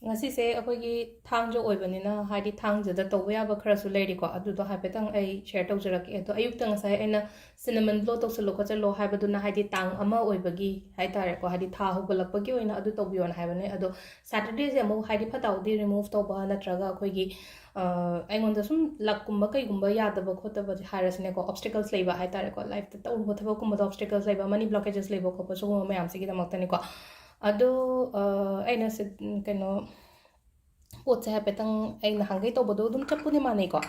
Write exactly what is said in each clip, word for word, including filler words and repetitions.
ꯉꯁꯤꯁꯦ ꯑꯩꯈꯣꯏꯒꯤ ꯊꯥꯡꯖ ꯑꯣꯏꯕꯅꯤꯅ, ꯍꯥꯏꯗꯤ ꯊꯥꯡꯖꯗ ꯇꯧꯕ ꯌꯥꯕ ꯈꯔꯁꯨ ꯂꯩꯔꯤꯀꯣ, ꯑꯗꯨꯗꯣ ꯍꯥꯏꯐꯦꯠꯇꯪ ꯑꯩ ꯁꯤꯌꯔ ꯇꯧꯖꯔꯛꯀꯦ꯫ ꯑꯗꯣ ꯑꯌꯨꯛꯇ ꯉꯁꯥꯏ ꯑꯩꯅ ꯁꯤꯅꯃꯟ ꯕ꯭ꯂꯣ ꯇꯧꯁꯜꯂꯣ ꯈꯣꯠꯆꯜꯂꯣ ꯍꯥꯏꯕꯗꯨꯅ, ꯍꯥꯏꯗꯤ ꯇꯥꯡ ꯑꯃ ꯑꯣꯏꯕꯒꯤ ꯍꯥꯏ ꯇꯥꯔꯦꯀꯣ, ꯍꯥꯏꯗꯤ ꯊꯥ ꯍꯧꯒꯠꯂꯛꯄꯒꯤ ꯑꯣꯏꯅ ꯑꯗꯨ ꯇꯧꯕꯤꯌꯣꯅ ꯍꯥꯏꯕꯅꯦ꯫ ꯑꯗꯣ ꯁꯦꯇꯔꯗꯦꯁꯦ ꯑꯃꯨꯛ ꯍꯥꯏꯗꯤ ꯐꯠꯇ ꯍꯥꯎꯗꯤ ꯔꯤꯃꯨꯚ ꯇꯧꯕ ꯅꯠꯇ꯭ꯔꯒ ꯑꯩꯈꯣꯏꯒꯤ, ꯑ, ꯑꯩꯉꯣꯟꯗ ꯁꯨꯝ ꯂꯛꯀꯨꯝꯕ ꯀꯩꯒꯨꯝꯕ ꯌꯥꯗꯕ ꯈꯣꯠꯇꯕ ꯍꯥꯏꯔꯁꯤꯅꯦꯀꯣ, ꯑꯣꯕꯁꯇꯤꯀꯜꯁ ꯂꯩꯕ ꯍꯥꯏ ꯇꯥꯔꯦꯀꯣ, ꯂꯥꯏꯐꯇ ꯇꯧꯔꯨꯕ ꯊꯕꯛꯀꯨꯝꯕꯗ ꯑꯣꯕꯁꯇꯤꯀꯜꯁ ꯂꯩꯕ, ꯃꯅꯤ ꯕ꯭ꯂꯣꯀꯦꯖꯦꯁ ꯂꯩꯕ ꯈꯣꯠꯄ, ꯁꯤꯒꯨꯝꯕ ꯃꯌꯥꯝꯁꯤꯒꯤꯗꯃꯛꯇꯅꯤꯀꯣ꯫ ꯑꯗꯣ, ꯑ, ꯑꯩꯅ ꯁꯤ, ꯀꯩꯅꯣ, ꯄꯣꯠꯁꯦ ꯍꯥꯏꯐꯦꯠꯇꯪ ꯑꯩ ꯅꯍꯥꯟꯈꯩ ꯇꯧꯕꯗꯣ ꯑꯗꯨꯝ ꯆꯞꯄꯨꯗꯤ ꯃꯥꯟꯅꯩꯀꯣ,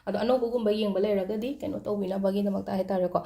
ꯑꯗꯣ ꯑꯅꯧꯕꯒꯨꯝꯕ ꯌꯦꯡꯕ ꯂꯩꯔꯒꯗꯤ ꯀꯩꯅꯣ ꯇꯧꯕꯤꯅꯕꯒꯤꯗꯃꯛꯇ ꯍꯥꯏ ꯇꯥꯔꯦꯀꯣ꯫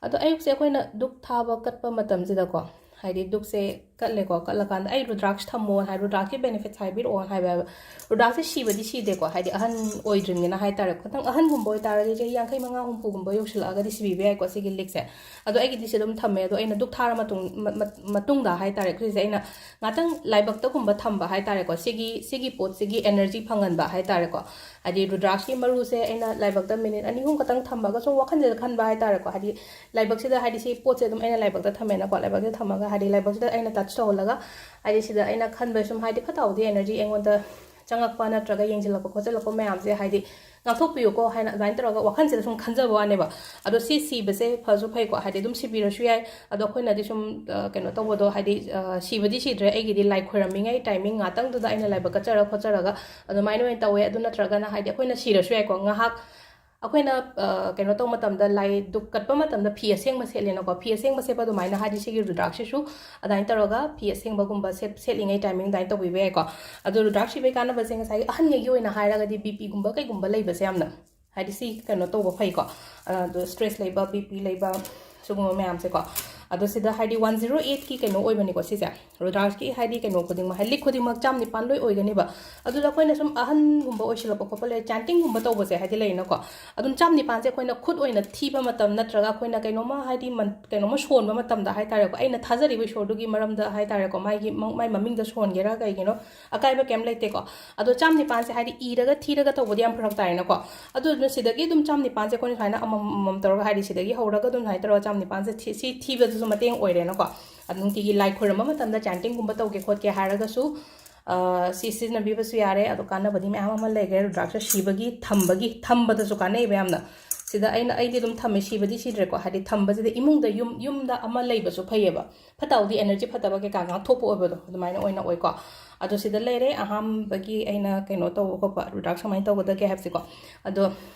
ꯑꯗꯣ ꯑꯌꯨꯛꯁꯦ ꯑꯩꯈꯣꯏꯅ ꯙꯨꯞ ꯊꯥꯕ ꯀꯠꯄ ꯃꯇꯝꯁꯤꯗꯀꯣ, ꯍꯥꯏꯗꯤ ꯙꯨꯞꯁꯦ ꯀꯠꯂꯦꯀꯣ, ꯀꯠꯂꯀꯥꯟꯗ ꯑꯩ ꯔꯨꯗ꯭ꯔꯥꯛꯁ ꯊꯝꯃꯣ ꯍꯥꯏ, ꯔꯨꯗ꯭ꯔꯥꯛꯁꯀꯤ ꯕꯦꯅꯤꯐꯤꯠꯁ ꯍꯥꯏꯕꯤꯔꯛꯑꯣ ꯍꯥꯏꯕ꯫ ꯔꯨꯗ꯭ꯔꯥꯛꯁꯁꯦ ꯁꯤꯕꯗꯤ ꯁꯤꯗꯦꯀꯣ, ꯍꯥꯏꯗꯤ ꯑꯍꯟ ꯑꯣꯏꯗ꯭ꯔꯤꯕꯅꯤꯅ ꯍꯥꯏ ꯇꯥꯔꯦ꯫ ꯈꯤꯇꯪ ꯑꯍꯟꯒꯨꯝꯕ ꯑꯣꯏꯇꯥꯔꯒꯗꯤ ꯆꯍꯤ ꯌꯥꯡꯈꯩ ꯃꯉꯥ ꯍꯨꯝꯐꯨꯒꯨꯝꯕ ꯌꯧꯁꯤꯜꯂꯛꯑꯒꯗꯤ ꯁꯤꯕꯤꯕ ꯌꯥꯏꯀꯣ ꯁꯤꯒꯤ ꯂꯤꯛꯁꯦ꯫ ꯑꯗꯣ ꯑꯩꯒꯤꯗꯤ ꯁꯤ ꯑꯗꯨꯝ ꯊꯝꯃꯦ꯫ ꯑꯗꯣ ꯑꯩꯅ ꯙꯨꯞ ꯊꯥꯔ ꯃꯇꯨꯡ-, ꯃ-, ꯃ-, ꯃꯇꯨꯡꯗ ꯍꯥꯏ ꯇꯥꯔꯦ, ꯁꯤꯁꯦ ꯑꯩꯅ ꯉꯥꯛꯇꯪ ꯂꯥꯏꯕꯛꯇꯒꯨꯝꯕ ꯊꯝꯕ ꯍꯥꯏ ꯇꯥꯔꯦꯀꯣ, ꯁꯤꯒꯤ, ꯁꯤꯒꯤ ꯄꯣꯠꯁꯤꯒꯤ ꯑꯦꯅꯔꯖꯤ ꯐꯪꯍꯟꯕ ꯍꯥꯏ ꯇꯥꯔꯦꯀꯣ꯫ ꯍꯥꯏꯗꯤ ꯔꯨꯗ꯭ꯔꯥꯛꯁꯀꯤ ꯃꯔꯨꯁꯦ ꯑꯩꯅ ꯂꯥꯏꯕꯛꯇ ꯃꯤꯅꯤꯠ ꯑꯅꯤ ꯑꯍꯨꯝ ꯈꯛꯇꯪ ꯊꯝꯃꯒ ꯁꯨꯝ ꯋꯥꯈꯜꯁꯤꯗ ꯈꯟꯕ ꯍꯥꯏ ꯇꯥꯔꯦꯀꯣ, ꯍꯥꯏꯗꯤ ꯂꯥꯏꯕꯛꯁꯤꯗ, ꯍꯥꯏꯗꯤ ꯁꯤ ꯄꯣꯠꯁꯦ ꯑꯗꯨꯝ ꯑꯩꯅ ꯂꯥꯏꯕꯛꯇ ꯊꯝꯃꯦꯅꯀꯣ, ꯂꯥꯏꯕꯛꯁꯤꯗ ꯊꯝꯃꯒ ꯍꯥꯏꯗꯤ ꯂꯥꯏꯕꯛꯁꯤꯗ ꯑꯩꯅ ꯇꯆ ꯇꯧꯍꯜꯂꯒ, ꯍꯥꯏꯗꯤ ꯁꯤꯗ ꯑꯩꯅ ꯈꯟꯕ ꯁꯨꯝ ꯍꯥꯏꯗꯤ ꯐꯠꯇ ꯍꯥꯎꯗꯤ ꯑꯦꯅꯔꯖꯤ ꯑꯩꯉꯣꯟꯗ ꯆꯪꯉꯛꯄ ꯅꯠꯇ꯭ꯔꯒ ꯌꯦꯡꯁꯤꯜꯂꯛꯄ ꯈꯣꯠꯆꯜꯂꯛꯄ ꯃꯌꯥꯝꯁꯦ ꯍꯥꯏꯗꯤ ꯉꯥꯛꯊꯣꯛꯄꯤꯌꯨꯀꯣ ꯍꯥꯏꯅ ꯑꯗꯨꯃꯥꯏꯅ ꯇꯧꯔꯒ ꯋꯥꯈꯜꯁꯤꯗ ꯁꯨꯝ ꯈꯟꯖꯕ ꯋꯥꯅꯦꯕ꯫ ꯑꯗꯣ ꯁꯤ ꯁꯤꯕꯁꯦ ꯐꯁꯨ ꯐꯩꯀꯣ, ꯍꯥꯏꯗꯤ ꯑꯗꯨꯝ ꯁꯤꯕꯤꯔꯁꯨ ꯌꯥꯏ꯫ ꯑꯗꯣ ꯑꯩꯈꯣꯏꯅꯗꯤ ꯁꯨꯝ, ꯑ, ꯀꯩꯅꯣ ꯇꯧꯕꯗꯣ, ꯍꯥꯏꯗꯤ, ꯑ, ꯁꯤꯕꯗꯤ ꯁꯤꯗ꯭ꯔꯦ, ꯑꯩꯒꯤꯗꯤ ꯂꯥꯏ ꯈꯣꯏꯔꯝꯃꯤꯉꯩ ꯇꯥꯏꯃꯤꯡ ꯉꯥꯛꯇꯪꯗꯨꯗ ꯑꯩꯅ ꯂꯥꯏꯕꯛ ꯀꯠꯆꯔ ꯈꯣꯠꯆꯔꯒ ꯑꯗꯨꯃꯥꯏꯅ ꯑꯣꯏꯅ ꯇꯧꯋꯦ꯫ ꯑꯗꯨ ꯅꯠꯇ꯭ꯔꯒꯅ ꯍꯥꯏꯗꯤ ꯑꯩꯈꯣꯏꯅ ꯁꯤꯔꯁꯨ ꯌꯥꯏꯀꯣ, ꯉꯥꯏꯍꯥꯛ ꯑꯩꯈꯣꯏꯅ, ꯑ, ꯀꯩꯅꯣ ꯇꯧꯕ ꯃꯇꯝꯗ, ꯂꯥꯏ ꯙꯨꯞ ꯀꯠꯄ ꯃꯇꯝꯗ ꯐꯤ ꯑꯁꯦꯡꯕ ꯁꯦꯠꯂꯦꯅꯀꯣ, ꯐꯤ ꯑꯁꯦꯡꯕ ꯁꯦꯠꯄ ꯑꯗꯨꯃꯥꯏꯅ ꯍꯥꯏꯗꯤ ꯁꯤꯒꯤ ꯔꯨꯗ꯭ꯔꯥꯛꯁꯤꯁꯨ ꯑꯗꯨꯃꯥꯏꯅ ꯇꯧꯔꯒ ꯐꯤ ꯑꯁꯦꯡꯕꯒꯨꯝꯕ ꯁꯦꯠ-, ꯁꯦꯠꯂꯤꯉꯩ ꯇꯥꯏꯃꯤꯡ ꯑꯗꯨꯃꯥꯏꯅ ꯇꯧꯕꯤꯕ ꯌꯥꯏꯀꯣ꯫ ꯑꯗꯣ ꯔꯨꯗ꯭ꯔꯥꯛꯁ ꯁꯤꯕꯒꯤ ꯀꯥꯟꯅꯕꯁꯦ ꯉꯁꯥꯏꯒꯤ ꯑꯍꯟꯉꯩꯒꯤ ꯑꯣꯏꯅ ꯍꯥꯏꯔꯒꯗꯤ ꯕꯤ ꯄꯤꯒꯨꯝꯕ ꯀꯩꯒꯨꯝꯕ ꯂꯩꯕꯁꯦ ꯌꯥꯝꯅ, ꯍꯥꯏꯗꯤ ꯁꯤ ꯀꯩꯅꯣ ꯇꯧꯕ ꯐꯩꯀꯣ, ꯑꯗꯣ ꯁ꯭ꯇ꯭ꯔꯦꯁ ꯂꯩꯕ, ꯕꯤ ꯄꯤ ꯂꯩꯕ, ꯁꯤꯒꯨꯝꯕ ꯃꯌꯥꯝꯁꯦꯀꯣ꯫ ꯑꯗꯣ ꯁꯤꯗ ꯍꯥꯏꯗꯤ ꯋꯥꯟ ꯖꯤꯔꯣ ꯑꯩꯠꯀꯤ ꯀꯩꯅꯣ ꯑꯣꯏꯕꯅꯤꯀꯣ ꯁꯤꯁꯦ, ꯔꯨꯗ꯭ꯔꯥꯛꯁꯀꯤ ꯍꯥꯏꯗꯤ ꯀꯩꯅꯣ ꯈꯨꯗꯤꯡꯃꯛ, ꯍꯥꯏꯗꯤ ꯂꯤꯛ ꯈꯨꯗꯤꯡꯃꯛ ꯆꯥꯝ ꯅꯤꯄꯥꯟ ꯂꯣꯏ ꯑꯣꯏꯒꯅꯦꯕ꯫ ꯑꯗꯨꯗ ꯑꯩꯈꯣꯏꯅ ꯁꯨꯝ ꯑꯍꯟꯒꯨꯝꯕ ꯑꯣꯏꯁꯤꯜꯂꯛꯄ ꯈꯣꯠꯄ ꯂꯩ, ꯆꯥꯟꯇꯤꯡꯒꯨꯝꯕ ꯇꯧꯕꯁꯦ ꯍꯥꯏꯗꯤ ꯂꯩꯅꯀꯣ, ꯑꯗꯨꯝ ꯆꯥꯝ ꯅꯤꯄꯥꯟꯁꯦ ꯑꯩꯈꯣꯏꯅ ꯈꯨꯠ ꯑꯣꯏꯅ ꯊꯤꯕ ꯃꯇꯝ ꯅꯠꯇ꯭ꯔꯒ ꯑꯩꯈꯣꯏꯅ ꯀꯩꯅꯣꯝꯃ ꯍꯥꯏꯗꯤ ꯃꯟ-, ꯀꯩꯅꯣꯝꯃ ꯁꯣꯟꯕ ꯃꯇꯝꯗ ꯍꯥꯏ ꯇꯥꯔꯦꯀꯣ, ꯑꯩꯅ ꯊꯥꯖꯔꯤꯕ ꯏꯁꯣꯔꯗꯨꯒꯤ ꯃꯔꯝꯗ ꯍꯥꯏ ꯇꯥꯔꯦꯀꯣ, ꯃꯥꯒꯤ ꯃ-, ꯃꯥꯏ ꯃꯃꯤꯡꯗ ꯁꯣꯟꯒꯦꯔꯥ ꯀꯩꯒꯤꯅꯣ, ꯑꯀꯥꯏꯕ ꯀꯩꯝ ꯂꯩꯇꯦꯀꯣ꯫ ꯑꯗꯣ ꯆꯥꯝ ꯅꯤꯄꯥꯟꯁꯦ ꯍꯥꯏꯗꯤ ꯏꯔꯒ ꯊꯤꯔꯒ ꯇꯧꯕꯗꯤ ꯌꯥꯝ ꯐꯔꯛ ꯇꯥꯏꯅꯀꯣ꯫ ꯑꯗꯨꯗꯨꯅ ꯁꯤꯗꯒꯤ ꯑꯗꯨꯝ ꯆꯥꯝ ꯅꯤꯄꯥꯟꯁꯦ ꯑꯩꯈꯣꯏꯅ ꯁꯨꯃꯥꯏꯅ ꯑꯃꯃꯝ ꯑꯃꯃꯝ ꯇꯧꯔꯒ, ꯍꯥꯏꯗꯤ ꯁꯤꯗꯒꯤ ꯍꯧꯔꯒ ꯑꯗꯨꯝ ꯁꯨꯃꯥꯏꯅ ꯇꯧꯔꯒ ꯆꯥꯝ ꯅꯤꯄꯥꯟꯁꯦ ꯊꯤ-, ꯁꯤ ꯊꯤꯕꯗꯁꯨ ꯃꯇꯦꯡ ꯑꯣꯏꯔꯦꯅꯀꯣ꯫ ꯑꯗꯣ ꯅꯨꯡꯇꯤꯒꯤ ꯂꯥꯏ ꯈꯣꯏꯔꯝꯕ ꯃꯇꯝꯗ ꯆꯥꯟꯇꯤꯡꯒꯨꯝꯕ ꯇꯧꯒꯦ ꯈꯣꯠꯀꯦ ꯍꯥꯏꯔꯒꯁꯨ ꯁꯤ ꯁꯤꯖꯤꯟꯅꯕꯤꯕꯁꯨ ꯌꯥꯔꯦ꯫ ꯑꯗꯣ ꯀꯥꯟꯅꯕꯗꯤ ꯃꯌꯥꯝ ꯑꯃ ꯂꯩꯈ꯭ꯔꯦ, ꯔꯨꯗ꯭ꯔꯥꯛꯁ ꯁꯤꯕꯒꯤ, ꯊꯝꯕꯒꯤ, ꯊꯝꯕꯗꯁꯨ ꯀꯥꯟꯅꯩꯕ ꯌꯥꯝꯅ꯫ ꯁꯤꯗ ꯑꯩꯅ, ꯑꯩꯗꯤ ꯑꯗꯨꯝ ꯊꯝꯃꯦ, ꯁꯤꯕꯗꯤ ꯁꯤꯗ꯭ꯔꯦꯀꯣ, ꯍꯥꯏꯗꯤ ꯊꯝꯕꯁꯤꯗ ꯏꯃꯨꯡꯗ, ꯌꯨꯝ, ꯌꯨꯝꯗ ꯑꯃ ꯂꯩꯕꯁꯨ ꯐꯩꯌꯦꯕ꯫ ꯐꯠꯇ ꯍꯥꯎꯗꯤ, ꯑꯦꯅꯔꯖꯤ ꯐꯠꯇꯕ ꯀꯩꯀꯥ ꯉꯥꯛꯊꯣꯛꯄ ꯑꯣꯏꯕꯗꯣ ꯑꯗꯨꯃꯥꯏꯅ ꯑꯣꯏꯅ ꯑꯣꯏꯀꯣ꯫ ꯑꯗꯣ ꯁꯤꯗ ꯂꯩꯔꯦ ꯑꯍꯥꯟꯕꯒꯤ ꯑꯩꯅ ꯀꯩꯅꯣ ꯇꯧꯕ ꯈꯣꯠꯄ, ꯔꯨꯗ꯭ꯔꯥꯛꯁ ꯀꯃꯥꯏꯅ ꯇꯧꯒꯗꯒꯦ ꯍꯥꯏꯕꯁꯦꯀꯣ꯫ ꯑꯗꯣ,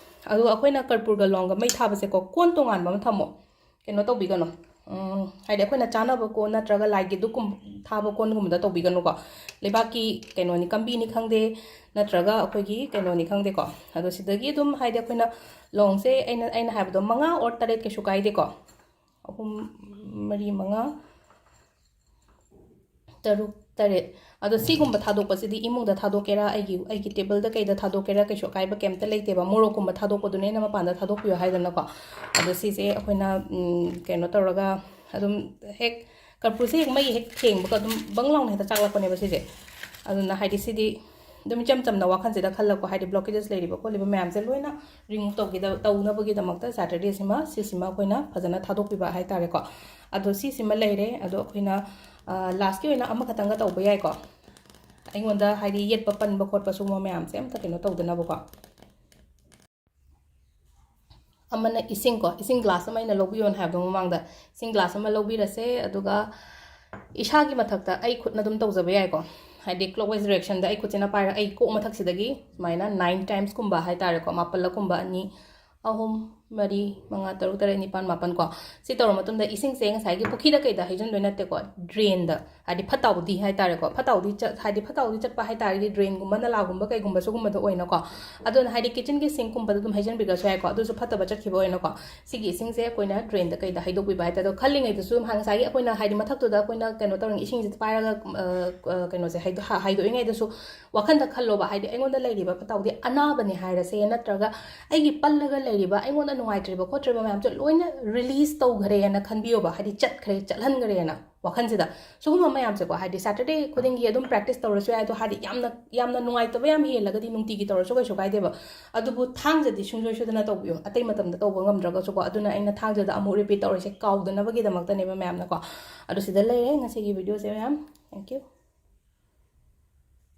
ꯑꯗꯣ ꯑꯩꯈꯣꯏꯅ ꯀꯔꯄꯨꯔꯒ ꯂꯣꯡꯒ ꯃꯩ ꯊꯥꯕꯁꯦꯀꯣ, ꯀꯣꯟ ꯇꯣꯉꯥꯟꯕ ꯑꯃ ꯊꯝꯃꯣ꯫ ꯀꯩꯅꯣ ꯇꯧꯕꯤꯒꯅꯨ, ꯎꯝ, ꯍꯥꯏꯗꯤ ꯑꯩꯈꯣꯏꯅ ꯆꯥꯅꯕ ꯀꯣꯟ ꯅꯠꯇ꯭ꯔꯒ ꯂꯥꯏꯒꯤ ꯙꯨꯞꯀꯨꯝ ꯊꯥꯕ ꯀꯣꯟꯒꯨꯝꯕꯗ ꯇꯧꯕꯤꯒꯅꯨꯀꯣ꯫ ꯂꯩꯕꯥꯛꯀꯤ ꯀꯩꯅꯣꯅꯤ, ꯀꯝꯕꯤꯅꯤ ꯈꯪꯗꯦ, ꯅꯠꯇ꯭ꯔꯒ ꯑꯩꯈꯣꯏꯒꯤ ꯀꯩꯅꯣꯅꯤ ꯈꯪꯗꯦꯀꯣ꯫ ꯑꯗꯣ ꯁꯤꯗꯒꯤ ꯑꯗꯨꯝ, ꯍꯥꯏꯗꯤ ꯑꯩꯈꯣꯏꯅ ꯂꯣꯡꯁꯦ, ꯑꯩꯅ, ꯑꯩꯅ ꯍꯥꯏꯕꯗꯣ ꯃꯉꯥ ꯑꯣꯔ ꯇꯔꯦꯠ ꯀꯩꯁꯨ ꯀꯥꯏꯗꯦꯀꯣ꯫ ꯑꯍꯨꯝ, ꯃꯔꯤ, ꯃꯉꯥ, ꯇꯔꯨꯛ, ꯇꯔꯦꯠ꯫ ꯑꯗꯣ ꯁꯤꯒꯨꯝꯕ ꯊꯥꯗꯣꯛꯄꯁꯤꯗꯤ ꯏꯃꯨꯡꯗ ꯊꯥꯗꯣꯛꯀꯦꯔꯥ, ꯑꯩꯒꯤ, ꯑꯩꯒꯤ ꯇꯦꯕꯜꯗ ꯀꯩꯗ ꯊꯥꯗꯣꯛꯀꯦꯔꯥ, ꯀꯩꯁꯨ ꯑꯀꯥꯏꯕ ꯀꯩꯝꯇ ꯂꯩꯇꯦꯕ꯫ ꯃꯣꯔꯣꯛꯀꯨꯝꯕ ꯊꯥꯗꯣꯛꯄꯗꯨꯅ ꯑꯩꯅ ꯃꯄꯥꯟꯗ ꯊꯥꯗꯣꯛꯄꯤꯌꯣ ꯍꯥꯏꯗꯅꯀꯣ꯫ ꯑꯗꯣ ꯁꯤꯁꯦ ꯑꯩꯈꯣꯏꯅ, ꯎꯝ, ꯀꯩꯅꯣ ꯇꯧꯔꯒ ꯑꯗꯨꯝ ꯍꯦꯛ ꯀꯔꯄꯨꯔꯁꯦ ꯍꯦꯛ ꯃꯩ ꯍꯦꯛ ꯊꯦꯡꯕꯒ ꯑꯗꯨꯝ ꯕꯪ ꯂꯥꯎꯅ ꯍꯦꯛꯇ ꯆꯥꯛꯂꯛꯄꯅꯦꯕ ꯁꯤꯁꯦ꯫ ꯑꯗꯨꯅ ꯍꯥꯏꯗꯤ ꯁꯤꯗꯤ ꯑꯗꯨꯝ ꯏꯆꯝ ꯆꯝꯅ ꯋꯥꯈꯜꯁꯤꯗ ꯈꯜꯂꯒꯀꯣ, ꯍꯥꯏꯗꯤ ꯕ꯭ꯂꯣꯀꯦꯖꯦꯁ ꯂꯩꯔꯤꯕ ꯈꯣꯠꯂꯤꯕ ꯃꯌꯥꯝꯁꯦ ꯂꯣꯏꯅ ꯔꯤꯃꯨꯚ ꯇꯧꯒꯗ-, ꯇꯧꯅꯕꯒꯤꯗꯃꯛꯇ ꯁꯦꯇꯔꯗꯦꯁꯤꯃ, ꯁꯤꯁꯤꯃ ꯑꯩꯈꯣꯏꯅ ꯐꯖꯅ ꯊꯥꯗꯣꯛꯄꯤꯕ ꯍꯥꯏꯇꯥꯔꯦꯀꯣ꯫ ꯑꯗꯣ ꯁꯤꯁꯤꯃ ꯂꯩꯔꯦ꯫ ꯑꯗꯣ ꯑꯩꯈꯣꯏꯅ, ꯑ, ꯂꯥꯁꯀꯤ ꯑꯣꯏꯅ ꯑꯃꯈꯛꯇꯪꯒ ꯇꯧꯕ ꯌꯥꯏꯀꯣ꯫ ꯑꯩꯉꯣꯟꯗ ꯍꯥꯏꯗꯤ ꯌꯦꯠꯄ ꯄꯟꯕ ꯈꯣꯠꯄ ꯁꯤꯒꯨꯝꯕ ꯃꯌꯥꯝꯁꯦ ꯑꯝꯇ ꯀꯩꯅꯣ ꯇꯧꯗꯅꯕꯀꯣ꯫ ꯑꯃꯅ ꯏꯁꯤꯡꯀꯣ, ꯏꯁꯤꯡ ꯒ꯭ꯂꯥꯁ ꯑꯃ ꯑꯩꯅ ꯂꯧꯕꯤꯌꯣꯅ ꯍꯥꯏꯕꯗꯣ ꯃꯃꯥꯡꯗ, ꯏꯁꯤꯡ ꯒ꯭ꯂꯥꯁ ꯑꯃ ꯂꯧꯕꯤꯔꯁꯦ꯫ ꯑꯗꯨꯒ ꯏꯁꯥꯒꯤ ꯃꯊꯛꯇ ꯑꯩ ꯈꯨꯠꯅ ꯑꯗꯨꯝ ꯇꯧꯖꯕ ꯌꯥꯏꯀꯣ꯫ ꯍꯥꯏꯗꯤ clockwise directionꯗ ꯑꯩ ꯈꯨꯠꯁꯤꯅ ꯄꯥꯏꯔꯒ ꯑꯩ ꯀꯣꯛ ꯃꯊꯛꯁꯤꯗꯒꯤ ꯁꯨꯃꯥꯏꯅ nine timesꯀꯨꯝꯕ ꯍꯥꯏꯇꯥꯔꯦꯀꯣ, ꯃꯥꯄꯜꯂꯛꯀꯨꯝꯕ, ꯑꯅꯤ, ꯑꯍꯨꯝ, ꯃꯔꯤ, ꯃꯉꯥ, ꯇꯔꯨꯛ, ꯇꯔꯦꯠ, ꯅꯤꯄꯥꯜ, ꯃꯥꯄꯜ ꯀꯣ꯫ ꯁꯤ ꯇꯧꯔ ꯃꯇꯨꯡꯗ ꯏꯁꯤꯡꯁꯦ ꯉꯁꯥꯏꯒꯤ ꯄꯨꯈ꯭ꯔꯤꯗ ꯀꯩꯗ ꯍꯩꯖꯤꯟꯗꯣꯏ ꯅꯠꯇꯦꯀꯣ, ꯗ꯭ꯔꯦꯟꯗ, ꯍꯥꯏꯗꯤ ꯐꯠꯇ ꯍꯥꯎꯗꯤ ꯍꯥꯏꯇꯥꯔꯦꯀꯣ, ꯐꯠꯇ ꯍꯥꯎꯗꯤ ꯆꯠ-, ꯍꯥꯏꯗꯤ ꯐꯠꯇ ꯍꯥꯎꯗꯤ ꯆꯠꯄ ꯍꯥꯏꯇꯥꯔꯗꯤ ꯗ꯭ꯔꯦꯟꯒꯨꯝꯕ, ꯅꯂꯥꯒꯨꯝꯕ, ꯀꯩꯒꯨꯝꯕ ꯁꯤꯒꯨꯝꯕꯗ ꯑꯣꯏꯅꯀꯣ꯫ ꯑꯗꯨꯅ ꯍꯥꯏꯗꯤ ꯀꯤꯆꯟꯒꯤ ꯁꯤꯡꯀꯨꯝꯕꯗ ꯑꯗꯨꯝ ꯍꯩꯖꯤꯟꯕꯤꯔꯁꯨ ꯌꯥꯏꯀꯣ, ꯑꯗꯨꯁꯨ ꯐꯠꯇꯕ ꯆꯠꯈꯤꯕ ꯑꯣꯏꯅꯀꯣ꯫ ꯁꯤꯒꯤ ꯏꯁꯤꯡꯁꯦ ꯑꯩꯈꯣꯏꯅ ꯗ꯭ꯔꯦꯟꯗ ꯀꯩꯗ ꯍꯩꯗꯣꯛꯄꯤꯕ ꯍꯥꯏꯇꯥꯔꯦ꯫ ꯑꯗꯣ ꯈꯜꯂꯤꯉꯩꯗꯁꯨ ꯉꯁꯥꯏꯒꯤ ꯑꯩꯈꯣꯏꯅ ꯍꯥꯏꯗꯤ ꯃꯊꯛꯇꯨꯗ ꯑꯩꯈꯣꯏꯅ ꯀꯩꯅꯣ ꯇꯧꯔꯤꯉꯩ ꯏꯁꯤꯡꯁꯦ ꯄꯥꯏꯔꯒ, ꯑ, ꯑ, ꯀꯩꯅꯣꯁꯦ ꯍꯩꯗꯣ-, ꯍꯥ-, ꯍꯩꯗꯣꯛꯏꯉꯩꯗꯁꯨ ꯋꯥꯈꯟꯗ ꯈꯜꯂꯣꯕ, ꯍꯥꯏꯗꯤ ꯑꯩꯉꯣꯟꯗ ꯂꯩꯔꯤꯕ ꯐꯠꯇ ꯍꯥꯎꯗꯤ ꯑꯅꯥꯕꯅꯦ ꯍꯥꯏꯔꯁꯦ, ꯅꯠꯇ꯭ꯔꯒ ꯑꯩꯒꯤ ꯄꯜꯂꯒ ꯂꯩꯔꯤꯕ, ꯑꯩꯉꯣꯟꯗ ꯅꯨꯡꯉꯥꯏꯇ꯭ꯔꯤꯕ ꯈꯣꯠꯇ꯭ꯔꯤꯕ ꯃꯌꯥꯝꯁꯦ ꯂꯣꯏꯅ ꯔꯤꯂꯤꯁ ꯇꯧꯈ꯭ꯔꯦꯅ ꯈꯟꯕꯤꯌꯣꯕ, ꯍꯥꯏꯗꯤ ꯆꯠꯈ꯭ꯔꯦ, ꯆꯠꯍꯟꯈ꯭ꯔꯦꯅ ꯋꯥꯈꯟꯁꯤꯗ꯫ ꯁꯤꯒꯨꯝꯕ ꯃꯌꯥꯝꯁꯦꯀꯣ, ꯍꯥꯏꯗꯤ ꯁꯦꯇꯔꯗꯦ ꯈꯨꯗꯤꯡꯒꯤ ꯑꯗꯨꯝ ꯄ꯭ꯔꯦꯛꯇꯤꯁ ꯇꯧꯔꯁꯨ ꯌꯥꯏ, ꯑꯗꯣ ꯍꯥꯏꯗꯤ ꯌꯥꯝꯅ, ꯌꯥꯝꯅ ꯅꯨꯡꯉꯥꯏꯇꯕ ꯌꯥꯝ ꯍꯦꯜꯂꯒꯗꯤ ꯅꯨꯡꯇꯤꯒꯤ ꯇꯧꯔꯁꯨ ꯀꯩꯁꯨ ꯀꯥꯏꯗꯦꯕ꯫ ꯑꯗꯨꯕꯨ ꯊꯥꯡꯖꯗꯤ ꯁꯨꯡꯁꯣꯏ ꯁꯣꯏꯗꯅ ꯇꯧꯕꯤꯌꯣ, ꯑꯇꯩ ꯃꯇꯝꯗ ꯇꯧꯕ ꯉꯝꯗ꯭ꯔꯒꯁꯨꯀꯣ꯫ ꯑꯗꯨꯅ ꯑꯩꯅ ꯊꯥꯡꯖꯗ ꯑꯃꯨꯛ ꯔꯤꯄꯤꯠ ꯇꯧꯔꯤꯁꯦ ꯀꯥꯎꯗꯅꯕꯒꯤꯗꯃꯛꯇꯅꯦꯕ ꯃꯌꯥꯝꯅꯀꯣ꯫ ꯑꯗꯣ ꯁꯤꯗ ꯂꯩꯔꯦ ꯉꯁꯤꯒꯤ ꯚꯤꯗꯤꯑꯣꯁꯦ ꯃꯌꯥꯝ꯫ Thank you꯫